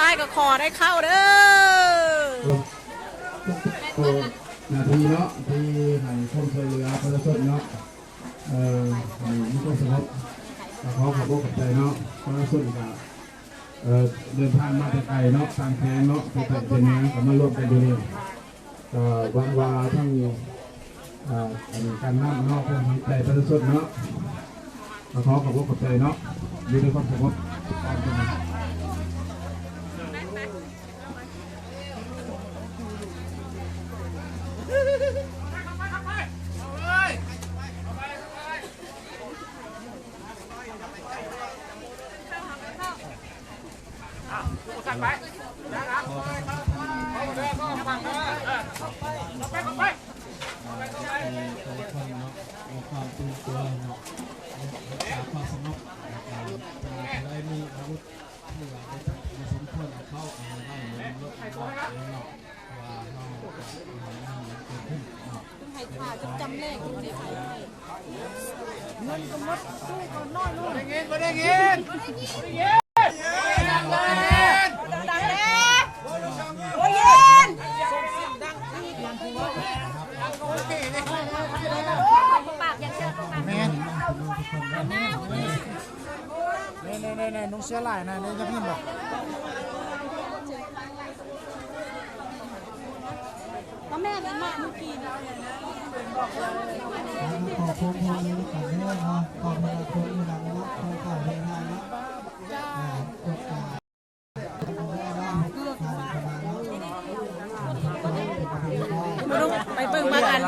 ອ້າຍກໍຂໍໄດ້ເຂົ້າເດີ. ທຸກໆໜ້າທີ່ເນາະ ທີ່ໃຫ້ຄວາມຊ່ວຍເຫຼືອປະຊາຊົນເນາະ ເອີ ໃຫ້ມີຄວາມສະຫງົບ ກໍຂໍຂອບອົກຂອບໃຈເນາະ. ປະຊາຊົນກໍ ເອີ ເດີນທາງມາແຕ່ໄກເນາະ ຕ່າງແຂວງເນາະ ແຕ່ໃຕ້ແຕ່ເໜືອ ກໍມາລວມກັນຢູ່ນີ້. ກໍຫວັງວ່າທັງ ເອີ ອັນການນຳເນາະ ຄວາມເຫັນໃຈປະຊາຊົນເນາະ ກໍຂໍຂອບອົກຂອບໃຈເນາະ ຢູ່ໃນຄວາມສະຫງົບ. ໄປເບິ່ງບາງອັນ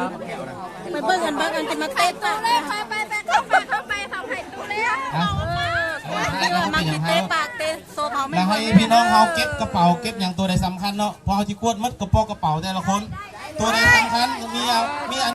ໄປເບິ່ງອັນບາງອັນທີ່ມາເຕະປາກ ໄປ ໄປ ໄປ ເຂົ້າໄປ ເຂົ້າໄປ ເຂົ້າໄປ ເອີ ມັກຊິເຕະປາກເຕະໂຊເຮົາ ແລ້ວໃຫ້ພີ່ນ້ອງເຮົາເກັບກະເປົາເກັບຫຍັງ ຕົວໃດສຳຄັນເນາະ ເພາະເຮົາຊິກວດໝົດກະເປົາ ກະເປົາແຕ່ລະຄົນ ຕົວໃດສຳຄັນ ມີ ມີອັນ